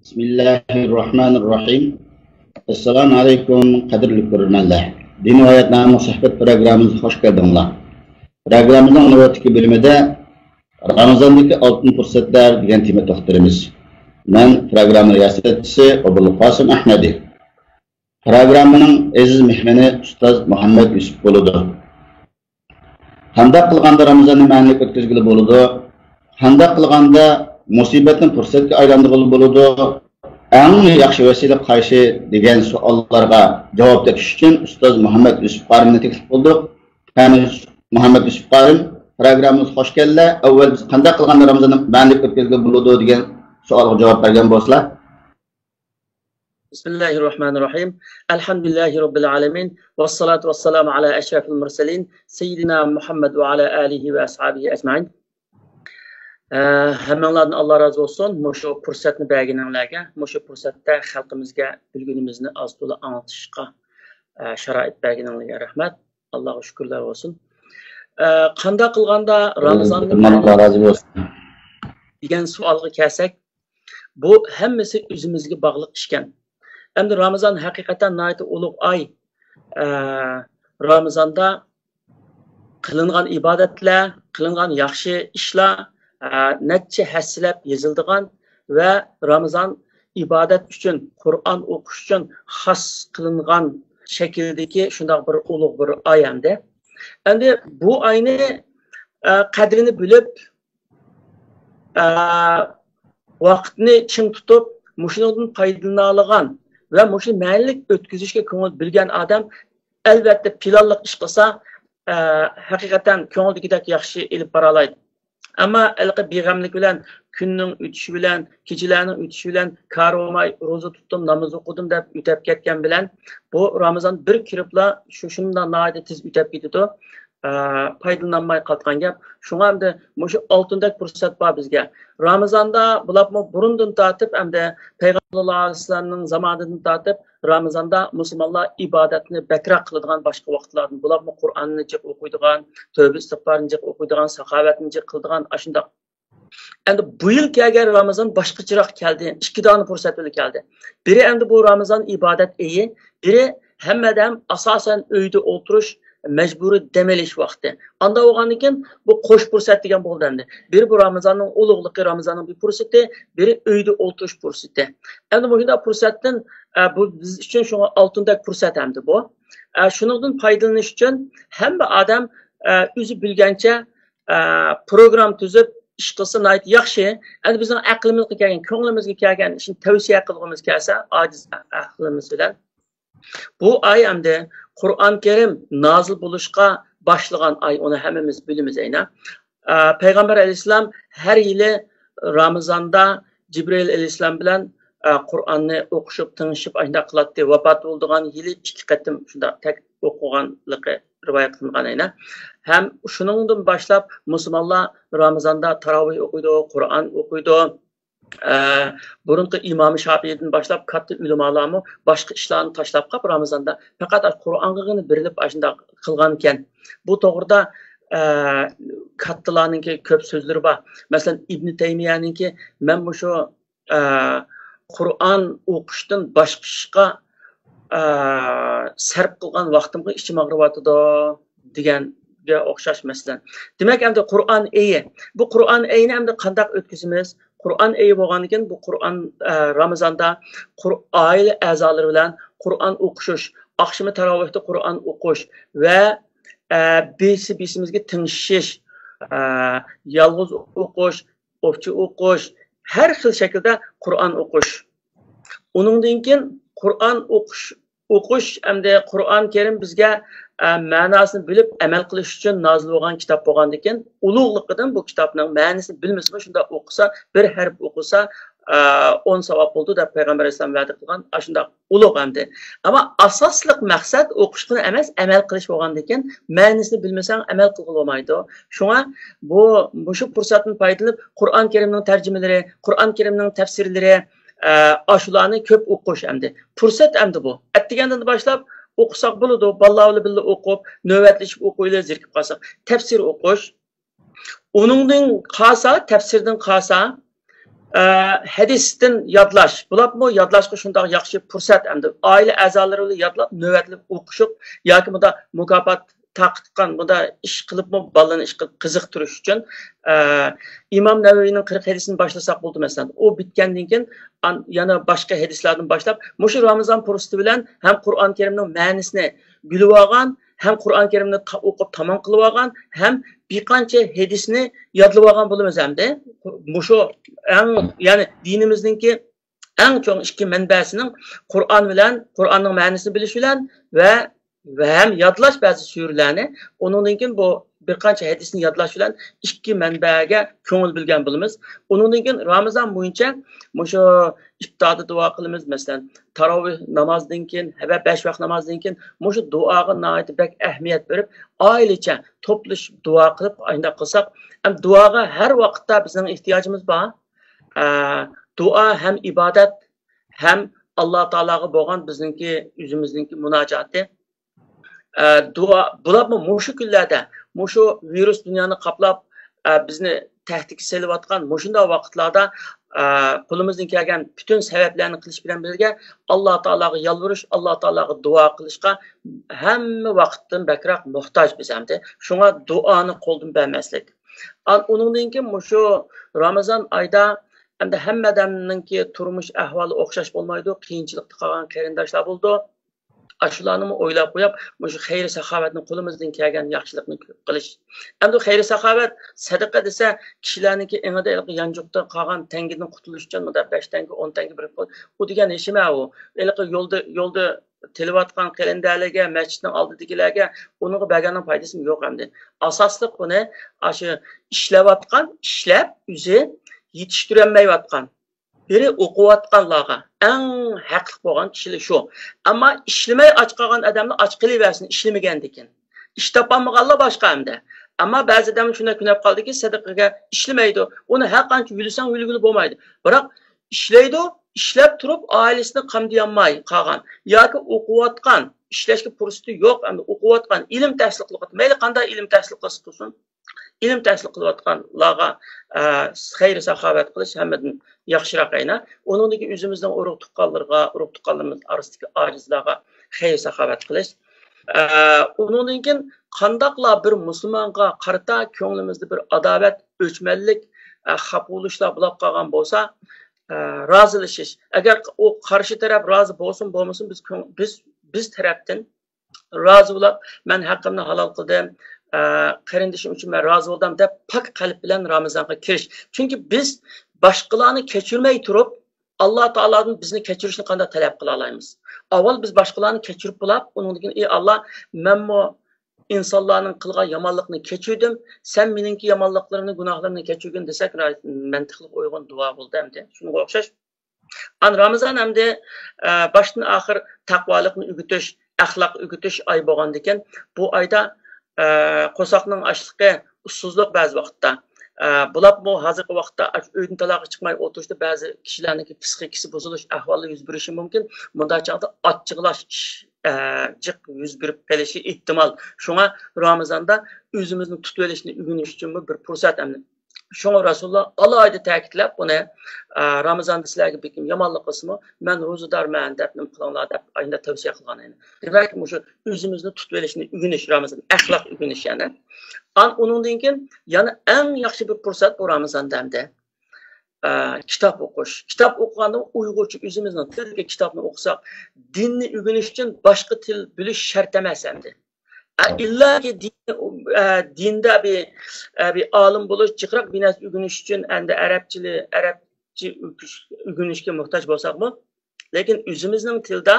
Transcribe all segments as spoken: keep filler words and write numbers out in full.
بىسمىللاھىررەھمانىررەھىم. ئەسسالامۇ ئەلەيكۇم، قەدىرلىك كۆرۈرمەنلەر. دىن ۋە ھايات ناملىق سۆھبەت پروگراممىمىزغا خوش كەلدىڭلار. پروگراممىمىزنىڭ نۆۋەتتىكى بۆلۈمىدە رامىزاندىكى ئالتۇن پۇرسەتلەر دېگەن تېما توختىلىمىز. مەن پروگرامما رىياسەتچىسى ئوبۇلقاسىم ئەھمەدى. پروگراممىنىڭ ئەزىز مېھمىنى ئۇستاز مۇھەممەد يۈسۈپ بولىدۇ. قانداق قىلغاندا رامىزاننى مەنىلىك ئۆتكۈزگىلى بولىدۇ؟ قانداق قىلغاندا مۇسىبەتنى پۇرسەتكە ئايلاندۇرغىلى بولىدۇ؟ ئەڭ ياخشى ۋەسىلە قايسى؟ دېگەن سوئاللارغا جاۋاب تېپىش ئۈچۈن ئۇستاز مۇھەممەد يۈسۈپ قارىمنى تەكلىپ قىلدۇق. قېنى، مۇھەممەد يۈسۈپ قارىم، پروگراممىمىزغا خوش كەلدىلەر. ئەۋۋەل بىز قانداق قىلغاندا رامىزاننى مەنىلىك ئۆتكۈزگىلى بولىدۇ دېگەن سوئالغا جاۋاب بەرگەن بولسىلا. بىسمىللاھىررەھمانىررەھىم. ئەلھەمدۇلىللاھى رەببىل ئالەمىن. ۋەسسالاتۇ ۋەسسالامۇ ئالا ئەشرەفىل مۇرسەلىن. سەييىدىنا مۇھەممەد ۋە ئالا ئالىھى ۋە ئەسھابىھى ئەجمەئىن. ئە، ھەممىڭلاردىن ئاللا رازى بولسۇن. مۇشۇ پۇرسەتنى بەرگىنىڭلارگە، مۇشۇ پۇرسەتتە خەلقىمىزگە بىلگىنىمىزنى ئاز تولا ئاڭلىتىشقا، ئە، شارائىت بەرگىنىڭلارگە رەھمەت. ئاللاغا شۈكۈرلەر بولسۇن. ئە، قانداق قىلغاندا رامىزاننى ئاللا رازى بولسۇن. دېگەن سوئالغا كەلسەك، بۇ ھەممىسى ئۆزىمىزگە باغلىق ئىشكەن. ئەمدى رامىزان ھەقىقەتەن ناھايىتى ئۇلۇغ ئاي. ئە، رامىزاندا قىلىنغان ئىبادەتلەر، قىلىنغان ياخشى ئىشلار، ئە، نەچچە ھەسسىلەپ يېزىلىدىغان ۋە رامىزان ئىبادەت ئۈچۈن، قۇرئان ئوقۇش ئۈچۈن خاس قىلىنغان شەكىلدىكى شۇنداق بىر ئۇلۇغ بىر ئاي ئەمدى. ئەمدى بۇ ئاينى، ئە، قەدرىنى بىلىپ، ئە، ۋاقىتنى چىڭ تۇتۇپ، مۇشۇنىڭدىن پايدىلىنالىغان ۋە مۇشۇنى مەنىلىك ئۆتكۈزۈشكە كۆڭۈل بۆلگەن ئادەم، ئەلۋەتتە، پىلانلىق ئىش قىلسا، ئە، ھەقىقەتەن كۆڭۈلدىكىدەك ياخشى ئېلىپ بارالايدۇ. ئەمما ھېلىقى بىغەملىك بىلەن، كۈننىڭ ئۆتۈشى بىلەن، كېچىلەرنىڭ ئۆتۈشى بىلەن، كارى بولماي روزا تۇتتۇم، ناماز ئوقۇدۇم دەپ ئۆتەپ كەتكەن بىلەن، بۇ رامىزان بىر كىرىپلا شۇ، شۇنداق ناھايىتى تېز ئۆتەپ كېتىدۇ. ئە، پايدىلىنالماي قالىدىغان گەپ. شۇڭا ئەمدى مۇشۇ ئالتۇندەك پۇرسەت بار بىزگە. رامىزاندا بولۇپمۇ بۇرۇندىن تارتىپ، ئەمدى پەيغەمبەر ئەلەيھىسسالامنىڭ زامانىدىن تارتىپ رامىزاندا مۇسۇلمانلار ئىبادەتنى بەكرەك قىلىدىغان، باشقا ۋاقىتلاردىن بولۇپمۇ قۇرئاننى جىق ئوقۇيدىغان، تۆبە ئىستىغپارنى جىق ئوقۇيدىغان، ساخاۋەتنى جىق قىلىدىغان، ئاشۇنداق. ئەمدى بۇ يىل كەلگەن رامىزان باشقىچىراق كەلدى. ئىككى دانە پۇرسەت بىلەن كەلدى. بىرى ئەمدى بۇ رامىزان ئىبادەت ئېيى، بىرى ھەممە ئادەم ئاساسەن ئۆيدە ئولتۇرۇش، مەجبۇرىي دەم ئېلىش ۋاقتى. ئانداق بولغاندىن كېيىن بۇ قوش پۇرسەت دېگەن بولدى ئەمدى. بىرى بۇ رامىزاننىڭ ئۇلۇغلۇقى، رامىزاننىڭ بىر پۇرسىتى، بىرى ئۆيدە ئولتۇرۇش پۇرسىتى. ئەمدى مۇشۇنداق پۇرسەتتىن، ئە، بۇ بىز ئۈچۈن شۇڭا ئالتۇندەك پۇرسەت ئەمدى بۇ. ئە، شۇنىڭدىن پايدىلىنىش ئۈچۈن ھەممە ئادەم، ئە، ئۆزى بىلگەنچە، ئە، پروگرامما تۈزۈپ ئىش قىلسا ناھايىتى ياخشى. ئەمدى بىزنىڭ ئەقلىمىزگە كەلگەن، كۆڭلىمىزگە كەلگەن ئىشنى تەۋسىيە قىلغۇمىز كەلسە، ئاجىز ئەقلىمىز بىلەن. بۇ ئاي ئەمدى قۇرئان كەرىم نازىل بولۇشقا باشلىغان ئاي، ئۇنى ھەممىمىز بىلىمىز ئەينە. ئە، پەيغەمبەر ئەلەيھىسسالام ھەر يىلى رامىزاندا جىبرىئىل ئەلەيھىسسالام بىلەن، ئە، قۇرئاننى ئوقۇشۇپ، تىڭشىشىپ، ئاشۇنداق قىلاتتى. ۋاپات بولىدىغان يىلى ئىككى قېتىم شۇنداق تەك ئوقۇغانلىقى رىۋايەت قىلىنغان ئەينە. ھەم شۇنىڭدىن باشلاپ مۇسۇلمانلار رامىزاندا تاراۋىھ ئوقۇيدۇ، قۇرئان ئوقۇيدۇ. ئە، بۇرۇنقى ئىمام شاپىئىدىن باشلاپ كاتتا ئۆلىمالارمۇ باشقا ئىشلارنى تاشلاپ قاپ رامىزاندا پەقەت قۇرئانغىغىنە بېرىلىپ ئاشۇنداق قىلغانىكەن. بۇ توغرىدا، ئە، كاتتىلارنىڭكى كۆپ سۆزلىرى بار. مەسىلەن، ئىبنى تەيمىيەنىڭكى، مەن مۇشۇ، ئە، قۇرئان ئوقۇشتىن باشقا ئىشقا، ئە، سەرپ قىلغان ۋاقتىمغا ئىچىم ئاغرىۋاتىدۇ دېگەنگە ئوخشاش مەسىلە. دېمەك، ئەمدى قۇرئان ئېيى. بۇ قۇرئان ئېيىنى ئەمدى قانداق ئۆتكۈزىمىز؟ قۇرئان ئېيى بولغاندىن كېيىن بۇ قۇرئان، ئە، رامىزاندا قۇر-، ئائىلە ئەزالىرى بىلەن قۇرئان ئوقۇشۇش، ئاخشىمى تاراۋىھتا قۇرئان ئوقۇش ۋە، ئە، بىرسى بىرسىمىزگە تىڭشىش، ئە، يالغۇز ئوقۇش، ئوپچە ئوقۇش، ھەر خىل شەكىلدە قۇرئان ئوقۇش. ئۇنىڭدىن كېيىن قۇرئان ئوقۇش، ئوقۇش ئەمدى قۇرئان كەرىم بىزگە، ئە، مەناسىنى بىلىپ ئەمەل قىلىش ئۈچۈن نازىل بولغان كىتاب بولغاندىكىن، ئۇلۇغلۇقىدىن بۇ كىتابنىڭ مەنىسىنى بىلمىسىمۇ شۇنداق ئوقۇسا، بىر ھەرپ ئوقۇسا، ئە، ئون ساۋاب بولىدۇ دەپ پەيغەمبەر ئەلەيھىسسالام ۋەدە قىلغان ئاشۇنداق ئۇلۇغ ئەمدى. ئەمما ئاساسلىق مەقسەت ئوقۇشقىلا ئەمەس، ئەمەل قىلىش بولغاندىكىن، مەنىسىنى بىلمىسەڭ ئەمەل قىلغىلى بولمايدۇ. شۇڭا بۇ، مۇشۇ پۇرسەتتىن پايدىلىنىپ، قۇرئان كەرىمنىڭ تەرجىمىلىرى، قۇرئان كەرىمنىڭ تەپسىرلىرى، ئە، ئاشۇلارنى كۆپ ئوقۇش ئەمدى. پۇرسەت ئەمدى بۇ. ئەتىگەندىن باشلاپ ئوقۇساق بولىدۇ. بالىلار بىلەن بىللە ئوقۇپ، نۆۋەتلىشىپ ئوقۇيلى، زېرىكىپ قالساق. تەپسىر ئوقۇش. ئۇنىڭدىن قالسا، تەپسىردىن قالسا، ئە، ھەدىستىن يادلاش. بۇلارمۇ يادلاشقا شۇنداق ياخشى پۇرسەت ئەمدى. ئائىلە ئەزالىرى بىلەن يادلاپ، نۆۋەتلىك ئوقۇشۇپ ياكى بۇندا مۇكاپات تارقىتقان، بۇندا ئىش قىلىپمۇ بالىنى ئىش قىلىپ قىزىقتۇرۇش ئۈچۈن، ئە، ئىمام نەۋەۋىنىڭ قىرىق ھەدىسىنى باشلىساق بولدى، مەسىلەن. ئۇ پۈتكەندىن كېيىن، ئان-، يەنە باشقا ھەدىسلەردىن باشلاپ، مۇشۇ رامىزان پۇرسىتى بىلەن ھەم قۇرئان كەرىمنىڭ مەنىسىنى بىلىۋالغان، ھەم قۇرئان كەرىمنى تا-، ئوقۇپ تامام قىلىۋالغان، ھەم بىر قانچە ھەدىسنى يادلىۋالغان بولىمىز ئەمدى. مۇشۇ ئەڭ، يەنى دىنىمىزنىڭكى ئەڭ چوڭ ئىككى مەنبەسىنىڭ قۇرئان بىلەن، قۇرئاننىڭ مەنىسىنى بىلىش بىلەن ۋە، ۋە ھەم يادلاش بەزى سۈرىلەرنى، ئۇنىڭدىن كېيىن بۇ بىر قانچە ھەدىسنى يادلاش بىلەن ئىككى مەنبەگە كۆڭۈل بۆلگەن بولىمىز. ئۇنىڭدىن كېيىن رامىزان بويىچە مۇشۇ ئىپتاردا دۇئا قىلىمىز، مەسىلەن، تاراۋىھ نامازدىن كېيىن ۋە بەش ۋاق نامازدىن كېيىن مۇشۇ دۇئاغا ناھايىتى بەك ئەھمىيەت بېرىپ، ئائىلىچە توپلىشىپ دۇئا قىلىپ، ئاشۇنداق قىلساق، ھەم دۇئاغا ھەر ۋاقىتتا بىزنىڭ ئېھتىياجىمىز بار. ئە، دۇئا ھەم ئىبادەت ھەم ئاللا تائالاغا بولغان بىزنىڭكى، ئۆزىمىزنىڭكى مۇناجاتى. ئە، دۇئا، بۇلارمۇ مۇشۇ كۈنلەردە، مۇشۇ ۋىرۇس دۇنيانى قاپلاپ، ئە، بىزنى تەھدىتكە سېلىۋاتقان مۇشۇنداق ۋاقىتلاردا، ئە، قولىمىزدىن كەلگەن پۈتۈن سەۋەبلەرنى قىلىش بىلەن بىرگە، ئاللا تائالاغا يالۋۇرۇش، ئاللا تائالاغا دۇئا قىلىشقا ھەممە ۋاقىتتىن بەكرەك موھتاج بىز ئەمدى. شۇڭا دۇئانى قولدىن بەرمەسلىك. ئان-، ئۇنىڭدىن كېيىن مۇشۇ رامىزان ئايدا ئەمدى ھەممە ئادەمنىڭكى تۇرمۇش ئەھۋالى ئوخشاش بولمايدۇ، قىيىنچىلىقتا قالغان قېرىنداشلار بولىدۇ. ئاشۇلارنىمۇ ئويلاپ قويۇپ، مۇشۇ خەير-ساخاۋەتنى، قولىمىزدىن كەلگەن ياخشىلىقنى قىلىش. ئەمدى خەير-ساخاۋەت، سەدىقە دېسە، كىشىلەرنىڭكى ئېڭىدا ھېلىقى يانچۇقتا قالغان تەڭگىدىن قۇتۇلۇش ئۈچۈن مۇنداق بەش تەڭگە، ئون تەڭگە بېرىپ قوي-، ئۇ دېگەن ھېچنېمە ئۇ. ھېلىقى يولدا، يولدا تىلىۋاتقان قېرىندەرلەرگە، مەسچىتنىڭ ئالدىدىكىلەرگە ئۇنىڭغا بەرگەننىڭ پايدىسى يوق ئەمدى. ئاساسلىق بۇنى ئاشۇ ئىشلەۋاتقان، ئىشلەپ، ئۆزى يېتىشتۈرەلمەيۋاتقان، بىرى ئوقۇۋاتقانلارغا ئەڭ ھەقلىق بولغان كىشىلەر شۇ. ئەمما ئىشلىمەي ئاچ قالغان ئادەملەر ئاچ قېلىۋەرسۇن، ئىشلىمىگەندىكىن. ئىش تاپالمىغانلار باشقا ئەمدى. ئەمما بەزى ئادەم شۇنداق كۆنۈپ قالدىكى، سەدىقىگە ئىشلىمەيدۇ. ئۇنى ھەر قانچە يۆلىسەڭ يۆلىگىلى بولمايدۇ. بىراق ئىشلەيدۇ، ئىشلەپ تۇرۇپ ئائىلىسىنى قامدىيالماي قالغان ياكى ئوقۇۋاتقان، ئىشلەشكە پۇرسىتى يوق، ئەمدى ئوقۇۋاتقان، ئىلىم تەھسىل قىلىۋاتقان، مەيلى قانداق ئىلىم تەھسىل قىلسا قىلسۇن، ئىلىم تەھسىل قىلىۋاتقانلارغا، ئە، خەير-ساخاۋەت قىلىش ھەممىدىن ياخشىراق ئەينە. ئۇنىڭدىن كېيىن ئۆزىمىزنىڭ ئۇرۇق-تۇغقانلىرىغا، ئۇرۇق-تۇغقانلىرىمىز ئارىسىدىكى ئاجىزلارغا خەير-ساخاۋەت قىلىش. ئە، ئۇنىڭدىن كېيىن قانداقلا بىر مۇسۇلمانغا قارىتا كۆڭلىمىزدە بىر ئاداۋەت، ئۆچمەنلىك، ئە، خاپا بولۇشلار بولاپ قالغان بولسا، ئە، رازىلىشىش. ئەگەر ئۇ قارشى تەرەپ رازى بولسۇن بولمىسۇن، بىز كۆڭ-، بىز، بىز تەرەپتىن رازى بولۇپ، مەن ھەققىمنى ھالال قىلدىم، ئە، قېرىندىشىم ئۈچۈن مەن رازى بولدۇم دەپ پاك قەلب بىلەن رامىزانغا كىرىش. چۈنكى بىز باشقىلارنى كەچۈرمەي تۇرۇپ، ئاللا تائالادىن بىزنى كەچۈرۈشنى قانداق تەلەپ قىلالايمىز؟ ئاۋۋال بىز باشقىلارنى كەچۈرۈپ بولاپ، ئۇنىڭدىن كېيىن، ئى ئاللا، مەنمۇ ئىنسانلارنىڭ قىلغان يامانلىقىنى كەچۈردۈم، سەن مېنىڭكى يامانلىقلىرىمنى، گۇناھلىرىمنى كەچۈرگىن دېسەك، مەنتىقلىق ئۇيغۇن دۇئا بولدى ئەمدى. شۇنىڭغا ئوخشاش. ئان رامىزان ئەمدى، ئە، باشتىن ئاخىر تەقۋالىقنى ئۆگىتىش، ئەخلاق ئۆگىتىش ئاي بولغاندىكىن، بۇ ئايدا، ئە، قورساقنىڭ ئاچلىقى، ئۇسسۇزلۇق بەزى ۋاقىتتا، ئە، بۇلاپمۇ ھازىرقى ۋاقىتتا ئاش-، ئۆيدىن تالاغا چىقماي ئولتۇرۇشتا بەزى كىشىلەرنىڭكى پسىخىكىسى بۇزۇلۇش ئەھۋالى يۈز بېرىشى مۇمكىن. مۇنداق چاغدا ئاچچىقلاش ئىش، ئە، جىق يۈز بېرىپ قېلىشى ئېھتىمال. شۇڭا رامىزاندا ئۆزىمىزنى تۇتۇۋېلىشنى ئۆگىنىش ئۈچۈنمۇ بىر پۇرسەت ئەمدى. شۇڭا رەسۇلۇللا ئالاھىدە تەكىتلەپ بۇنى، ئە، رامىزاندا سىلەرگە بىر كىم يامانلىق قىلسىمۇ، مەن روزىدارمەن دەپ نېمە قىلىڭلار دەپ ئاينىدا تەۋسىيە قىلغان ئىدى. دېمەك، مۇشۇ ئۆزىمىزنى تۇتۇۋېلىشنى ئۆگىنىش، رامىزان ئەخلاق ئۆگىنىش يەنى. ئان-، ئۇنىڭدىن كېيىن يەنە ئەڭ ياخشى بىر پۇرسەت بۇ رامىزاندا ئەمدى. ئە، كىتاب ئوقۇش. كىتاب ئوقۇغاندا ئۇيغۇرچە ئۆزىمىزنىڭ تىلىدىكى كىتابنى ئوقۇساق، دىننى ئۆگىنىش ئۈچۈن باشقا تىل بىلىش شەرت ئەمەس ئەمدى. ئە، ئىللاكى دىن، ئە، دىندا بىر، ئە، بىر ئالىم بولۇش، جىقراق بىر نەرسە ئۆگىنىش ئۈچۈن ئەمدى ئەرەبچىلى-، ئەرەبچە ئۆگىنىشكە موھتاج بولساقمۇ، لېكىن ئۆزىمىزنىڭ تىلىدا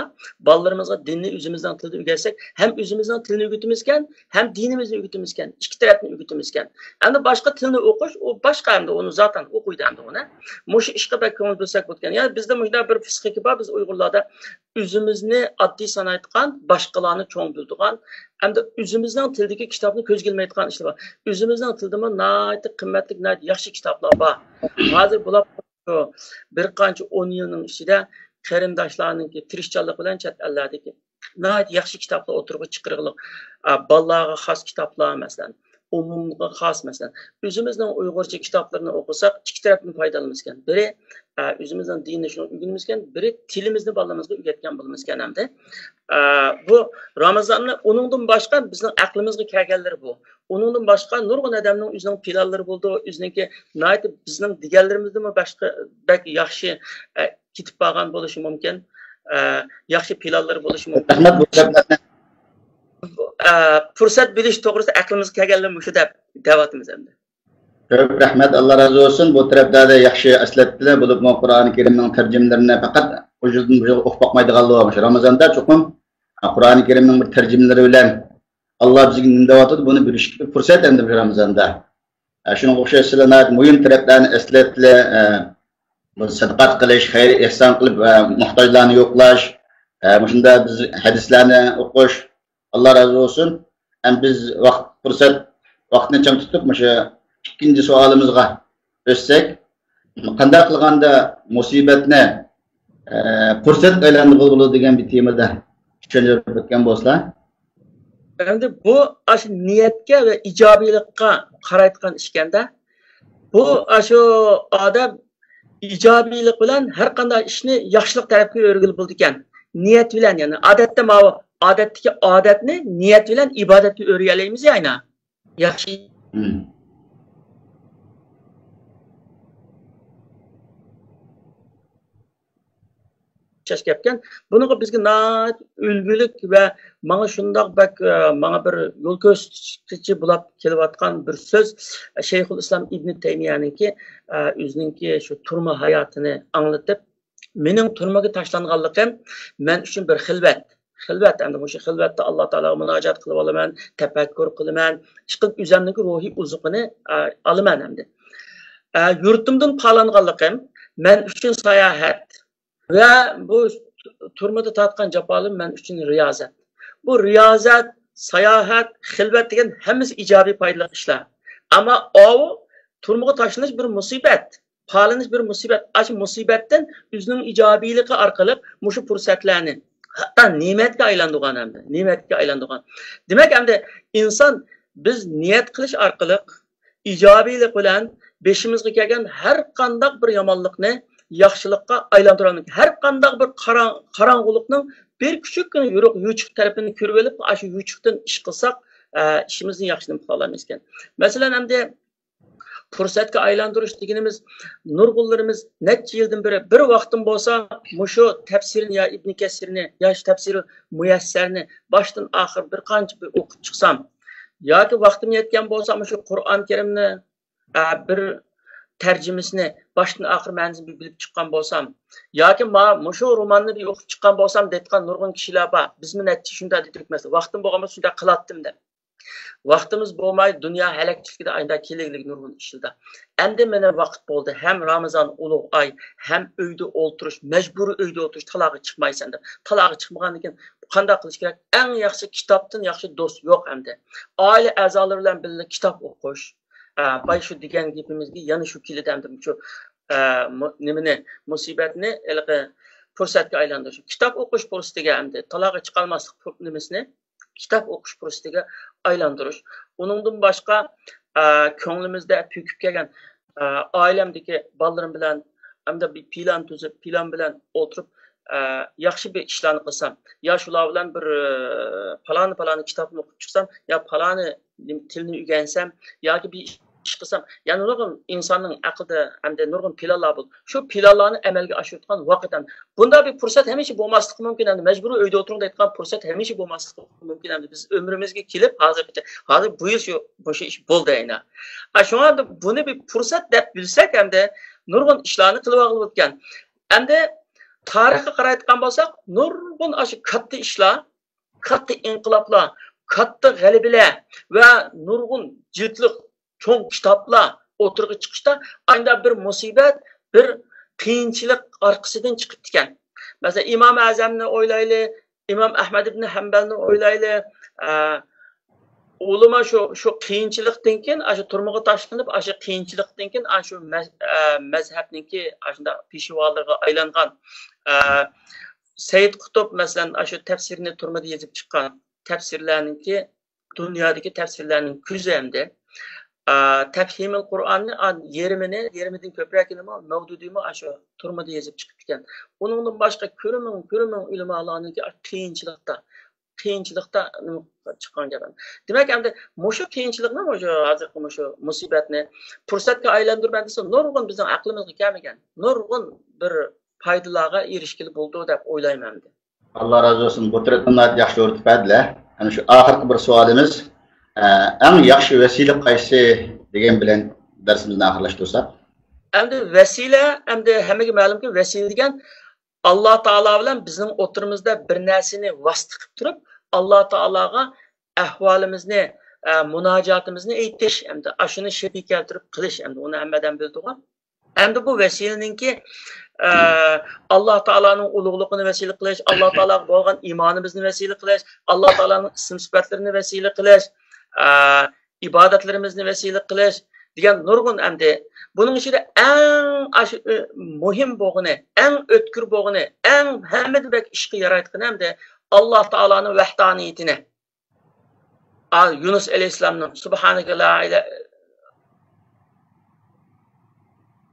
بالىلىرىمىزغا دىننى ئۆزىمىزنىڭ تىلىدا ئۆگەتسەك، ھەم ئۆزىمىزنىڭ تىلىنى ئۆگىتىمىزكەن، ھەم دىنىمىزنى ئۆگىتىمىزكەن، ئىككى تەرەپنى ئۆگىتىمىزكەن. ئەمدى باشقا تىلنى ئوقۇش، ئۇ باشقا ئەمدى ئۇنى زاتەن ئوقۇيدۇ ئەمدى ئۇنى. مۇشۇ ئىشقا بەك كۆڭۈل بۆلسەك بولىدىكەن. يەنى بىزدە مۇشۇنداق بىر پسىخىكا بار، بىز ئۇيغۇرلاردا ئۆزىمىزنى ئاددىي سانايدىغان، باشقىلارنى چوڭ بىلىدىغان، ئەمدى ئۆزىمىزنىڭ تىلىدىكى كىتابنى كۆزگە ئىلمايدىغان ئىشلار بار. ئۆزىمىزنىڭ تىلىدىمۇ ناھايىتى قىممەتلىك، ناھايىتى ياخشى كىتابلار بار. ھازىر بۇلار شۇ بىر قانچە ئون يىلنىڭ ئىچىدە قېرىنداشلارنىڭكى تىرىشچانلىقى بىلەن چەت ئەللەردىكى ناھايىتى ياخشى كىتابلار ئوتتۇرىغا چىقىرىلغان، ئا، بالىلارغا خاس كىتابلار، مەسىلەن، ئومۇمغا خاس، مەسىلەن، ئۆزىمىزنىڭ ئۇيغۇرچە كىتابلىرىنى ئوقۇساق، ئىككى تەرەپتىن پايدىلىنىمىزكەن. بىرى، ئە، ئۆزىمىزنىڭ دىنىنى شۇنى ئۆگىنىمىزكەن، بىرى تىلىمىزنى بالىلىرىمىزغا ئۆگەتكەن بولىمىزكەن ئەمدى. ئە، بۇ رامىزاننى، ئۇنىڭدىن باشقا بىزنىڭ ئەقلىمىزگە كەلگەنلىرى بۇ. ئۇنىڭدىن باشقا نۇرغۇن ئادەمنىڭ ئۆزىنىڭ پىلانلىرى بولىدۇ، ئۆزىنىڭكى ناھايىتى بىزنىڭ دېگەنلىرىمىزدىنمۇ باشقا بەك ياخشى، ئە، كېتىپ بارغان بولۇشى مۇمكىن. ئە، ياخشى پىلانلىرى بولۇشى مۇمكىن. رەھمەت، بۇ گەپلەرنى. ئە، پۇرسەت بۆلۈش توغرىسىدا ئەقلىمىزگە كەلگەنلەر مۇشۇ دەپ دەۋاتىمىز ئەمدى. كۆپ رەھمەت، ئاللا رازى بولسۇن. بۇ تەرەپلەردە ياخشى ئەسلەتتىلەر، بولۇپمۇ قۇرئان كەرىمنىڭ تەرجىمىلىرىنى پەقەت ئۇ يىلدىن بۇ يىلغا ئوقۇپ باقمايدىغانلار بار. مۇشۇ رامىزاندا چوقۇم، ھە، قۇرئان كەرىمنىڭ بىر تەرجىمىلىرى بىلەن ئاللا بىزگە نېمە دەۋاتىدۇ، بۇنى بىلىشكە بىر پۇرسەت ئەمدى مۇشۇ رامىزاندا. ھە، شۇنىڭغا ئوخشاش سىلەر ناھايىتى مۇھىم تەرەپلەرنى ئەسلەتتىلەر. ھە، بۇ سەدىقات قىلىش، خەير ئېھسان قىلىپ، ھە، موھتاجلارنى يوقلاش، ھە، مۇشۇنداق بىز ھەدىسلەرنى ئوقۇش، ئاللا رازى بولسۇن. ئەمدى بىز ۋاقىت پۇرسەت، ۋاقىتنى چىڭ تۇتۇپ، مۇشۇ ئىككىنچى سوئالىمىزغا ئۆتسەك، قانداق قىلغاندا مۇسىبەتنى، ئە، پۇرسەتكە ئايلاندۇرغىلى بولىدۇ دېگەن بىر تېمىدا چۈشەندۈرۈپ ئۆتكەن بولسىلا. ئەمدى بۇ ئاشۇ نىيەتكە ۋە ئىجابىيلىققا قارايدىغان ئىشكەندە، بۇ ئاشۇ ئادەم ئىجابىيلىق بىلەن ھەر قانداق ئىشنى ياخشىلىق تەرەپكە ئۆرۈگىلى بولىدىكەن. نىيەت بىلەن، يەنى ئادەتتە ماۋۇ، ئادەتتىكى ئادەتنى نىيەت بىلەن ئىبادەتكە ئۆرۈيەلەيمىز يا ئاينا. ياخشى. مم. ئوخشاش گەپكەن. بۇنىڭغا بىزگە ناھايىتى ئۈلگىلىك ۋە ماڭا شۇنداق بەك، ئە، ماڭا بىر يول كۆرسىتكۈچى بولاپ كېلىۋاتقان بىر سۆز، شەيخۇل ئىسلام ئىبنى تەيمىيەنىڭكى، ئە، ئۆزىنىڭكى شۇ تۈرمە ھاياتىنى ئاڭلىتىپ، مېنىڭ تۈرمىگە تاشلانغانلىقىم مەن ئۈچۈن بىر خىلۋەت. خىلۋەت، ئەمدى مۇشۇ خىلۋەتتە ئاللا تائالاغا مۇناجات قىلىپ ئالىمەن، تەپەككۇر قىلىمەن، ئىشقىلىپ ئۆزۈمنىڭكى روھىي ئوزۇقىنى، ئە، ئالىمەن ئەمدى. ئە، يۇرتۇمدىن پالانغانلىقىم مەن ئۈچۈن ساياھەت ۋە بۇ تۈرمىدە تارتقان جاپالىرىم مەن ئۈچۈن رىيازەت. بۇ رىيازەت، ساياھەت، خىلۋەت دېگەن ھەممىسى ئىجابىي پايدىلىق ئىشلار. ئەمما ئاۋۇ تۈرمىگە تاشلىنىش بىر مۇسىبەت، پالىنىش بىر مۇسىبەت. ئاشۇ مۇسىبەتتىن ئۆزىنىڭ ئىجابىيلىقى ئارقىلىق مۇشۇ پۇرسەتلەرنى ھەتتا نېمەتكە ئايلاندۇرغان ئەمدى، نېمەتكە ئايلاندۇرغان. دېمەك، ئەمدى ئىنسان، بىز نىيەت قىلىش ئارقىلىق ئىجابىيلىق بىلەن بېشىمىزغا كەلگەن ھەر قانداق بىر يامانلىقنى ياخشىلىققا ئايلاندۇرالمايمىز. ھەر قانداق بىر قاراڭ-، قاراڭغۇلۇقنىڭ بىر كۈچۈككىنە يورۇق يوچۇق تەرىپىنى كۆرۈۋېلىپ، ئاشۇ يوچۇقتىن ئىش قىلساق، ئە، ئىشىمىزنى ياخشى نېمە قىلالايمىز ئىكەن. مەسىلەن، ئەمدى پۇرسەتكە ئايلاندۇرۇش دېگىنىمىز، نۇرغۇنلىرىمىز نەچچە يىلدىن بېرى بىر ۋاقتىم بولسا مۇشۇ تەپسىرنى يا ئىبنى كەسىرنى يا شۇ تەپسىرى مۇيەسسەرنى باشتىن ئاخىر بىر قانچە بىر ئوقۇپ چىقسام، ياكى ۋاقتىم يەتكەن بولسا مۇشۇ قۇرئان كەرىمنى، ئە، بىر تەرجىمىسىنى باشتىن ئاخىر مەنىسىنى بىر بىلىپ چىققان بولسام، ياكى ما-، مۇشۇ روماننى بىر ئوقۇپ چىققان بولسام دەيدىغان نۇرغۇن كىشىلەر بار. بىزمۇ نەچچە شۇنداق دېدۇق، مەسىلەن، ۋاقتىم بولغان بولسا شۇنداق قىلاتتىم دەپ. ۋاقتىمىز بولماي، دۇنيا ھەلەكچىلىكىدە ئايدا كېلىگلىك نۇرغۇن ئىشلىدا. ئەمدى مېنىڭ ۋاقىت بولدى، ھەم رامىزان ئۇلۇغ ئاي، ھەم ئۆيدە ئولتۇرۇش، مەجبۇرىي ئۆيدە ئولتۇرۇش، تالاغا چىقمايسەن دەپ. تالاغا چىقمىغاندىن كېيىن قانداق قىلىش كېرەك؟ ئەڭ ياخشى كىتابتىن ياخشى دوست يوق ئەمدى. ئائىلە ئەزالىرى بىلەن بىللە كىتاب ئوقۇش. ئە، باي شۇ دېگەن گېپىمىزگە يەنە شۇ كېلىدۇ ئەمدى شۇ، ئە، مۇ-، نېمىنى، مۇسىبەتنى ھېلىقى پۇرسەتكە ئايلاندۇرۇش. كىتاب ئوقۇش پۇرسىتىگە ئەمدى تالاغا چىقالماسلىق پۇ-، نېمىسىنى كىتاب ئوقۇش پۇرسىتىگە ئايلاندۇرۇش. ئۇنىڭدىن باشقا، ئە، كۆڭلىمىزدە پۈكۈپ كەلگەن، ئە، ئائىلەمدىكى بالىلىرىم بىلەن ئەمدى بىر پىلان تۈزۈپ، پىلان بىلەن ئولتۇرۇپ، ئە، ياخشى بىر ئىشلارنى قىلسام، يا شۇلار بىلەن بىر، ئە، پالانى، پالانى كىتابنى ئوقۇپ چىقسام، يا پالانى نېمە، تىلنى ئۆگەنسەم، ياكى بىر ئىش قىلسام، يەنە نۇرغۇن ئىنساننىڭ ئەقلىدە ئەمدى نۇرغۇن پىلانلار بولىدۇ. شۇ پىلانلارنى ئەمەلگە ئاشۇرىدىغان ۋاقىت ئەمدى. بۇنداق بىر پۇرسەت ھەمىشە بولماسلىقى مۇمكىن. ئەمدى مەجبۇرىي ئۆيدە ئولتۇرۇڭ دەيدىغان پۇرسەت ھەمىشە بولماسلىقى مۇمكىن. ئەمدى بىز ئۆمرىمىزگە كېلىپ، ھازىرغىچە، ھازىر بۇ يىل شۇ، مۇشۇ ئىش بولدى ئەينە. ئا، شۇڭا بۇنى بىر پۇرسەت دەپ بىلسەك، ئەمدى نۇرغۇن ئىشلارنى قىلىۋالغىلى بولىدىكەن. ئەمدى تارىخقا قارايدىغان بولساق، نۇرغۇن ئاشۇ كاتتا ئىشلار، كاتتا ئىنقىلابلار، كاتتا غەلىبىلەر ۋە نۇرغۇن جىلدلىق چوڭ كىتابلار ئوتتۇرىغا چىقىشتا ئايدا بىر مۇسىبەت، بىر قىيىنچىلىق ئارقىسىدىن چىقىپتىكەن. مەسىلەن، ئىمام ئەزەمنى ئويلايلى، ئىمام ئەھمەد ئىبن ھەمبەلنى ئويلايلى. ئە، ئۇلىما شۇ، شۇ قىيىنچىلىقتىن كېيىن، ئاشۇ تۈرمىگە تاشلىنىپ، ئاشۇ قىيىنچىلىقتىن كېيىن، ئاشۇ مەز-، ئە، مەزھەپنىڭكى ئاشۇنداق پېشۋالىرىغا ئايلانغان. ئە، سەيىد قۇتۇب، مەسىلەن، ئاشۇ تەپسىرنى تۈرمىدە يېزىپ چىققان تەپسىرلەرنىڭكى، دۇنيادىكى تەپسىرلەرنىڭ كۆزى ئەمدى. ئە، تەپھىمىل قۇرئاننى، ئا، يېرىمىنى، يېرىمىدىن كۆپرەكىنىمۇ مەۋدۇدىمۇ ئاشۇ تۈرمىدە يېزىپ چىقىپتىكەن. ئۇنىڭدىن باشقا كۆرمىڭ، كۆرمىڭ ئۆلىمالارنىڭكى قىيىنچىلىقتا، قىيىنچىلىقتا چىققان گەپ. دېمەك، ئەمدى مۇشۇ قىيىنچىلىقنى، مۇشۇ ھازىرقى مۇشۇ مۇسىبەتنى پۇرسەتكە ئايلاندۇرىمەن دېسە، نۇرغۇن بىزنىڭ ئەقلىمىزگە كەلمىگەن، نۇرغۇن بىر پايدىلارغا ئېرىشكىلى بولىدۇ دەپ ئويلايمەن ئەمدى. ئاللا رازى بولسۇن. بۇ تەرەپتىن ناھايىتى ياخشى يورۇتۇپ بەردىلە. ئەنە شۇ ئاخىرقى بىر سوئالىمىز، ئە، ئەڭ ياخشى ۋەسىلە قايسى دېگەن بىلەن دەرسىمىزنى ئاخىرلاشتۇرساق. ئەمدى ۋەسىلە، ئەمدى ھەممىگە مەلۇمكى، ۋەسىلە دېگەن ئاللا تائالا بىلەن بىزنىڭ ئوتتۇرىمىزدا بىر نەرسىنى ۋاسىتە قىلىپ تۇرۇپ، ئاللا تائالاغا ئەھۋالىمىزنى، ئە، مۇناجاتىمىزنى ئېيتىش، ئەمدى ئاشۇنى شەپىي كەلتۈرۈپ قىلىش، ئەمدى ئۇنى ھەممە ئادەم بىلىدىغۇ. ئەمدى بۇ ۋەسىلىنىڭكى، ئە، ئاللا تائالانىڭ ئۇلۇغلۇقىنى ۋەسىلە قىلىش، ئاللا تائالاغا بولغان ئىمانىمىزنى ۋەسىلە قىلىش، ئاللا تائالانىڭ ئىسىم سۈپەتلىرىنى ۋەسىلە قىلىش، ئە، ئىبادەتلىرىمىزنى ۋەسىلە قىلىش دېگەن نۇرغۇن ئەمدى. بۇنىڭ ئىچىدە ئەڭ ئاشۇ، ئە، مۇھىم بولغىنى، ئەڭ ئۆتكۈر بولغىنى، ئەڭ ھەممىدىن بەك ئىشقا يارايدىغىنى ئەمدى ئاللا تائالانىڭ ۋەھدانىيىتىنى. ئا، يۇنۇس ئەلەيھىسسالامنىڭ سۇبھانەكە لا ئىلە-،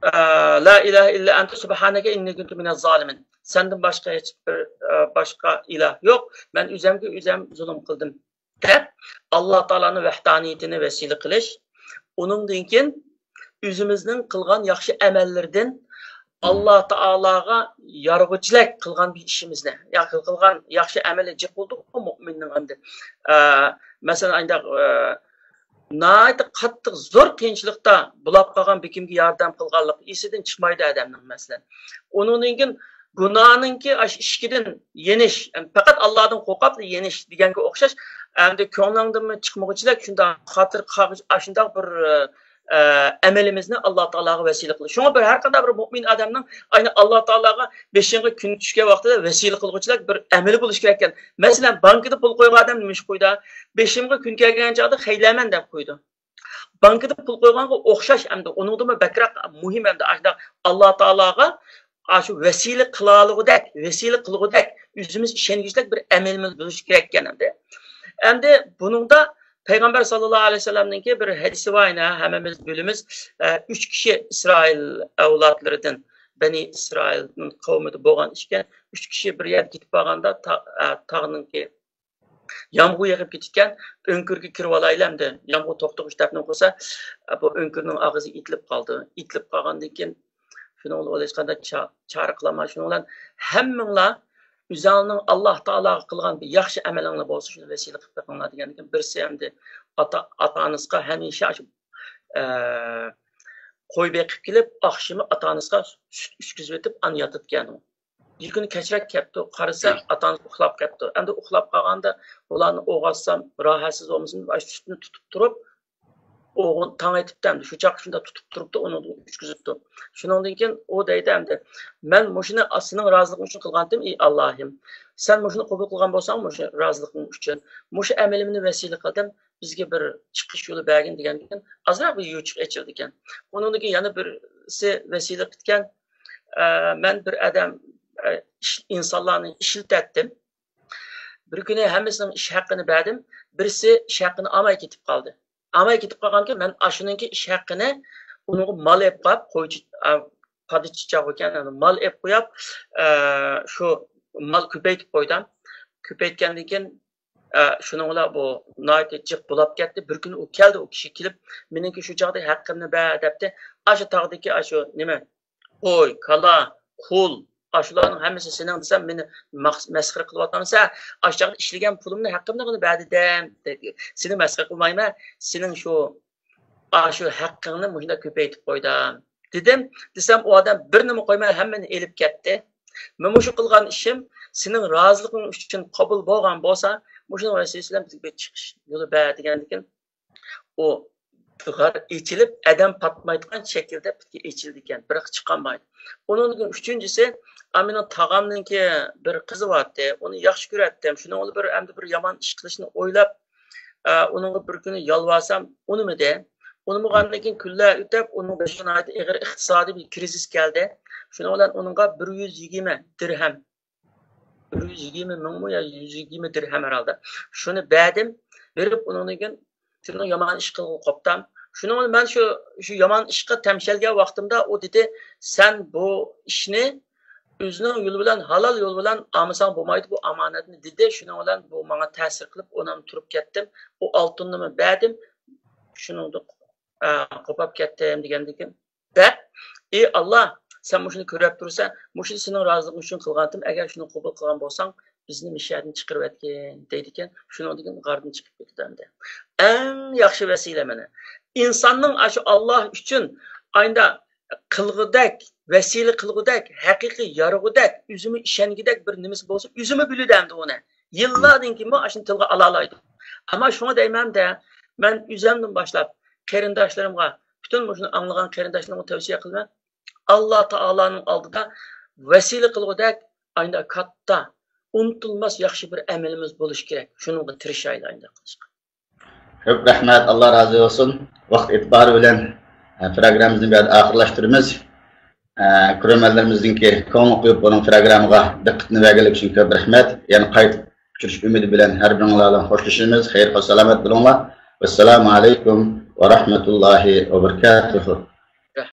ئە، لا ئىلاھە ئىللا ئەنتە سۇبھانەكە ئىننى كۇنتۇ مىنەز زالىمىن. سەندىن باشقا ھېچ بىر، ئە، باشقا ئىلاھ يوق. مەن ئۆزەمگە ئۆزەم زۇلۇم قىلدىم، دەپ، ئاللا تائالانىڭ ۋەھدانىيىتىنى ۋەسىلە قىلىش. ئۇنىڭدىن كېيىن ئۆزىمىزنىڭ قىلغان ياخشى ئەمەللىرىدىن ئاللا تائالاغا يارىغۇچىلىك قىلغان بىر ئىشىمىزنى، ياخشى قىلغان ياخشى ئەمەلنى جىق بولدۇق مۇئمىننىڭ ئەمدى. ئە، مەسىلەن، ئانداق، ئە، ناھايىتى قاتتىق زور قىيىنچىلىقتا بولاپ قالغان بىر كىمگە ياردەم قىلغانلىق ئېسىدىن چىقمايدۇ ئادەمنىڭ، مەسىلەن. ئۇنىڭدىن كېيىن گۇناھنىڭكى ئاشۇ ئىشىكىدىن يېنىش، پەقەت ئاللادىن قورقۇپلا يېنىش دېگەنگە ئوخشاش، ئەمدى كۆڭلۈڭدىنمۇ چىقمىغۇچىلىك شۇنداق خاتىرە قالغۇچ-، ئاشۇنداق بىر، ئە، ئەمىلىمىزنى ئاللا تائالاغا ۋەسىلە قىلىش. شۇڭا بىر ھەر قانداق بىر مۇئمىن ئادەمنىڭ ئاينى ئاللا تائالاغا بېشىڭغا كۈن چۈشكەن ۋاقتىدا ۋەسىلە قىلغۇچىلىك بىر ئەمىلى بولۇشى كېرەككەن. مەسىلەن، بانكىدا پۇل قويغان ئادەم نېمە ئىش قويىدۇ؟ بېشىمغا كۈن كەلگەن چاغدا خەيلەرمەن دەپ قويىدۇ. بانكىدا پۇل قويغانغا ئوخشاش ئەمدى، ئۇنىڭدىنمۇ بەكرەك مۇھىم ئەمدى ئاشۇنداق ئاللا تائالاغا ئاشۇ ۋەسىلە قىلالىغۇدەك، ۋەسىلە قىلغۇدەك ئۆزىمىز ئىشەنگۈچىلىك بىر ئەمىلىمىز بولۇشى كېرەككەن ئەمدى. ئەمدى بۇنىڭدا پەيغەمبەر ساللاللاھۇ ئەلەيھى ۋەسەللەمنىڭكى بىر ھەدىسى بار، يەنە ھەممىمىز بىلىمىز، ئە، ئۈچ كىشى ئىسرائىل ئەۋلادلىرىدىن، بەنى ئىسرائىلنىڭ قەۋمىدە بولغان ئىكەن، ئۈچ كىشى بىر يەرگە كېتىپ بارغاندا تا-، ئە، تاغنىڭكى يامغۇر يېغىپ كېتىدىكەن، ئۆڭكۈرگە كىرىۋالايلى ئەمدى. يامغۇر توختىغۇچ دەپنى قىلسا، بۇ ئۆڭكۈرنىڭ ئاغزى ئېتىلىپ قالدى. ئېتىلىپ قالغاندىن كېيىن، شۇنىڭ بىلەن ھېچقانداق چا-، چارە قىلالماي. شۇنىڭ بىلەن ھەممىڭلار ئۆزۈڭلارنىڭ ئاللا تائالاغا قىلغان بىر ياخشى ئەمىلىڭلار بولسا، شۇنى ۋەسىلە قىلىپ بېقىڭلار دېگەندىن كېيىن، بىرسى ئەمدى ئاتا، ئاتا-ئانىسىغا ھەمىشە شۇ، ئە، قوي بېقىپ كېلىپ، ئاخشىمى ئاتا-ئانىسىغا سۈت ئىچكۈزۈۋېتىپ، ئانا ياتىدىكەن. بىر كۈنى كەچرەك كەپتۇ، قارىسا، ئاتا-ئانىسى ئۇخلاپ كەپتۇ. ئەمدى ئۇخلاپ قالغاندا، بۇلارنى ئويغاتسام، راھەتسىز بولمىسۇن دەپ، ئاشۇ سۈتنى تۇتۇپ تۇرۇپ، ئوغۇن تاڭ ئېتىپتۇ ئەمدى. شۇ چاغقا شۇنداق تۇتۇپ تۇرۇپتۇ، ئۇنىڭدىن ئىچكۈزۈپتۇ. شۇنىڭدىن كېيىن ئۇ دەيدۇ ئەمدى، مەن مۇشۇنى سېنىڭ رازىلىقىڭ ئۈچۈن قىلغانتىم، ئى ئاللاھىم. سەن مۇشۇنى قوبۇل قىلغان بولساڭ، مۇشۇ رازىلىقىڭ ئۈچۈن، مۇشۇ ئەمىلىمنى ۋەسىلە قىلدىم، بىزگە بىر چىقىش يولى بەرگىن دېگەندىكىن، ئازراق بىر يوچۇق ئېچىلدىكەن. ئۇنىڭدىن كېيىن يەنە بىرسى ۋەسىلە قىلىدىكەن، ئە، مەن بىر ئادەم، ئە، ئىش-، ئىنسانلارنى ئىشلىتەتتىم. بىر كۈنى ھەممىسىنىڭ ئىش ھەققىنى بەردىم. بىرسى ئىش ھەققىنى ئالماي كېتىپ قالدى. ئالماي كېتىپ قالغانكەن، مەن ئاشۇنىڭكى ئىش ھەققىنى ئۇنىڭغا مال ئېلىپ قاپ، قويچى، ئا، پادىچى چاغۇ ئىكەن، مال ئېلىپ قويۇپ، ئە، شۇ مال كۆپەيتىپ قويدۇم. كۆپەيتكەندىن كېيىن، ئە، شۇنىڭ بىلەن بۇ ناھايىتى جىق بولاپ كەتتى. بىر كۈنى ئۇ كەلدى، ئۇ كىشى كېلىپ، مېنىڭكى شۇ چاغدا ھەققىمنى بەر دەپتۇ. ئاشۇ تاغدىكى ئاشۇ نېمە، قوي، كالا، قۇل، ئاشۇلارنىڭ ھەممىسى سېنىڭ دېسەم، مېنى مەق-، مەسخىرە قىلىۋاتامسەن؟ ئاشۇ چاغدا ئىشلىگەن پۇلۇمنى، ھەققىمنى غىنى بەر دېدىم. سېنى مەسخىرە قىلمايمەن، سېنىڭ شۇ، ئاشۇ ھەققىڭنى مۇشۇنداق كۆپەيتىپ قويدۇم، دېدىم. دېسەم، ئۇ ئادەم بىرنىمۇ قويماي ھەممىنى ئېلىپ كەتتى. مەن مۇشۇ قىلغان ئىشىم سېنىڭ رازىلىقىڭ ئۈچۈن قوبۇل بولغان بولسا، مۇشۇنىڭ ۋەسىلىسى بىلەن بىزگە بىر چىقىش يولى بەر دېگەندىكىن، ئۇ غار ئېچىلىپ، ئادەم پاتمايدىغان شەكىلدە پۈتكە ئېچىلىدىكەن، بىراق چىقالمايدۇ. ئۇنىڭدىن كېيىن ئۈچىنچىسى، ئا، مېنىڭ تاغامنىڭكى بىر قىزى بارتتى، ئۇنى ياخشى كۆرەتتىم. شۇنىڭ بىلەن بىر، ئەمدى بىر يامان ئىش قىلىشنى ئويلاپ، ئا، ئۇنىڭغا بىر كۈنى يالۋارسام، ئۇنىمىدى. ئۇنىمىغاندىن كېيىن كۈنلەر ئۆتۈپ، ئۇنىڭ بېشىغا ناھايىتى ئېغىر ئىقتىسادىي بىر كىرىزىس كەلدى. شۇنىڭ بىلەن ئۇنىڭغا بىر يۈز يىگىرمە دىرھەم، بىر يۈز يىگىرمە مىڭمۇ يا يۈز يىگىرمە دىرھەم ھەرھالدا. شۇنى بەردىم. بېرىپ ئۇنىڭدىن كېيىن، شۇنىڭ يامان ئىش قىلغىلى قوپتام. شۇنىڭ بىلەن مەن شۇ، شۇ يامان ئىشقا تەمشەلگەن ۋاقتىمدا ئۇ دېدى، سەن بۇ ئىشنى ئۆزىنىڭ يولى بىلەن، ھالال يول بىلەن ئالمىساڭ بولمايدۇ بۇ ئامانەتنى، دېدى. شۇنىڭ بىلەن بۇ ماڭا تەسىر قىلىپ، ئۇنىمۇ تۇرۇپ كەتتىم. ئۇ ئالتۇننىمۇ بەردىم. شۇنىڭدا، ئە، قوپاپ كەتتىم دېگەندىكىن. دەپ، ئى ئاللا، سەن مۇشۇنى كۆرۈپ تۇرسەن، مۇشۇنى سېنىڭ رازىلىقىڭ ئۈچۈن قىلغانتىم، ئەگەر شۇنى قوبۇل قىلغان بولساڭ، بىزنى مىشەدىن چىقىرىۋەتكىن، دەيدىكەن. شۇنىڭدىن كېيىن غاردىن چىقىپ كېتىدۇ ئەمدى. ئەڭ ياخشى ۋەسىلە مانا. ئىنساننىڭ ئاشۇ ئاللا ئۈچۈن ئايندا قىلغۇدەك، ۋەسىلە قىلغۇدەك، ھەقىقىي يارىغۇدەك، ئۆزىمۇ ئىشەنگۈدەك بىر نېمىسى بولسا، ئۆزىمۇ بىلىدۇ ئەمدى ئۇنى. يىللاردىن كېيىنمۇ ئاشۇنى تىلغا ئالالايدۇ. ئەمما شۇڭا دەيمەن-دە، مەن ئۆزۈمدىن باشلاپ قېرىنداشلىرىمغا، پۈتۈن مۇشۇنى ئاڭلىغان قېرىنداشلىرىمغا تەۋسىيە قىلىمەن. ئاللا تائالانىڭ ئالدىدا ۋەسىلە قىلغۇدەك ئايندا كاتتا، ئۇنتۇلماس ياخشى بىر ئەمىلىمىز بولۇشى كېرەك. شۇنىڭغا تىرىشايلى ئايندا قىلىشقا. كۆپ رەھمەت، ئاللا رازى بولسۇن. ۋاقىت ئېتىبارى بىلەن، ئە، پروگراممىمىزنى بۇ يەردە ئاخىرلاشتۇرىمىز. ئە، كۆرۈرمەنلىرىمىزنىڭكى كۆڭۈل قويۇپ بۇنىڭ پروگراممىغا دىققىتىنى بەرگەنلىكى ئۈچۈن كۆپ رەھمەت. يەنە قايتا ئۇچرىشىش ئۈمىدى بىلەن ھەر بىرىڭلار بىلەن خوشلىشىمىز. خەير، سالامەت بولۇڭلار. ۋەسسالامۇ ئەلەيكۇم ۋە رەھمەتۇللاھى ۋە بەرىكاتۇھۇ.